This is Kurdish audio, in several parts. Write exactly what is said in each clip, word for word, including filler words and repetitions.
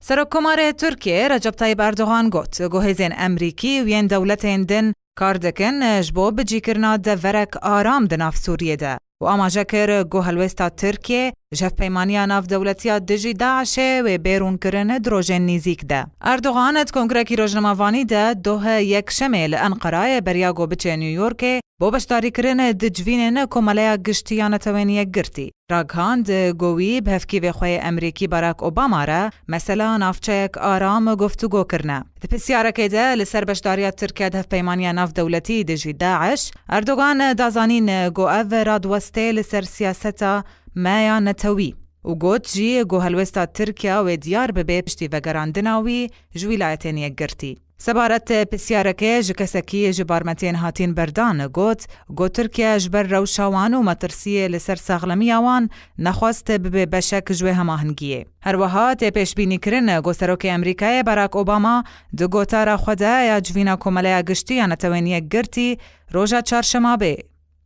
Serokkomarê Tirkiyê Recep Tayyip Erdogan got ku hêzên Emrîkî û yên dewletên din kar dikin ji bo bicîkirina deverek aram di nav Sûriyê de û amaje kir ku helwêsta Tirkiyê ji hevpeymaniya navdewletiya dijî DAIŞê wê bê rûnkirin di rojên nîzîk de. Erdogan di kongrekî rojnamevanî de doh yekşemê li Enqerayê beriya ku biçe New Yorkê bo beşdarîkirin di civînên Komeleya Giştî ya Netewên Yekgirtî. Ragihand ku wî bi hevkîvê xwe yê Emerîkî Barack Obama re mesela navçeyek aram guftûgo kirine. Di pisyarekê de li ser beşdariya Tirkiye di hevpeymaniya navdewletî dijî DAIŞ, Erdogan da zanîn ku ev radiwestê li ser siyaseta me ya netewî û got jî ku helwêsta Tirkiye wê diyar bibe piştî vegerandina wî ji Wîlayetên Yekgirtî. Sebaret pisyarekê ji kesekî ji barmetiyên hatîn berdan got ku Tirkiye ji ber rewşa wan û metirsiyê li ser saxlemiya wan nexwest bibe beşek ji wê hemahingiyê. Her wiha tê pêşbînîkirin ku Serokê Emerîkayê Barack Obama di gotara xwe de ya civîna Komeleya Giştî ya Netewên Yekgirtî roja Çarşemabê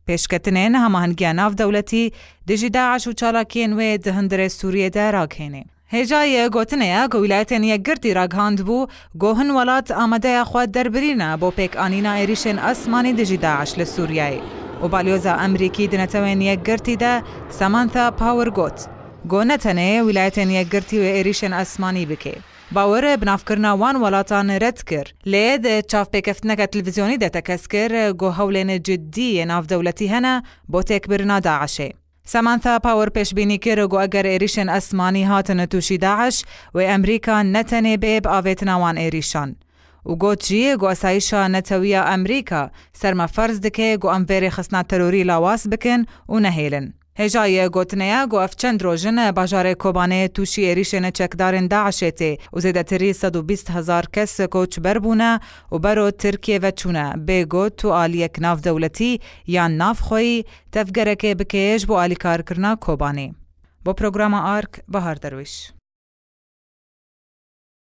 pêşketinên hemahingiya navdewletî dijî DAIŞ û çalakiyên wê di hundirê Sûriyê de ragihêne. Hêjayî gotinê ye ku Wîlayetên Yekgirtî ragihandibû ku hin welat amadeya xwe derbirî ne bo pêkanîna êrîşên esmanî dijî DAIŞ li Sûriyeyê û balyoza Emerîkî di Netewên Yekgirtî de Samantha Power got ku ne tenê Wîlayetên Yekgirtî wê êrîşên esmanî bike. Bauer binavkirina wan welatan red kir, lê di çavpêkeftineke televîzyonî de tekez kir ku hewlên cidî yê navdewletî hene bo têkbirina DAIŞê. Samantha Power pêşbînî kir ku eger êrîşên esmanî hatin tûşî DAIŞ, wê Emerîka ne tenê bê bi avêtina wan êrîşan. Û got jî ku asayîşa netewî ya Emerîka ser me ferz dike ku em vê rêxistina terorî lawas bikin û nehêlin. Hêjayî gotinê ye ku ev çend roj in bajarê Kobanê tûşî êrîşên çekdarên DAIŞê tê û zêdetirî sed û bîst hezar kes koçber bûne û bero Tirkiyê ve çûne, bê ku tu aliyek navdewletî yan navxweyî tevgerekê bike ji bo alîkarkirina Kobanê. Bo programa Ark, Bahar Derwîş.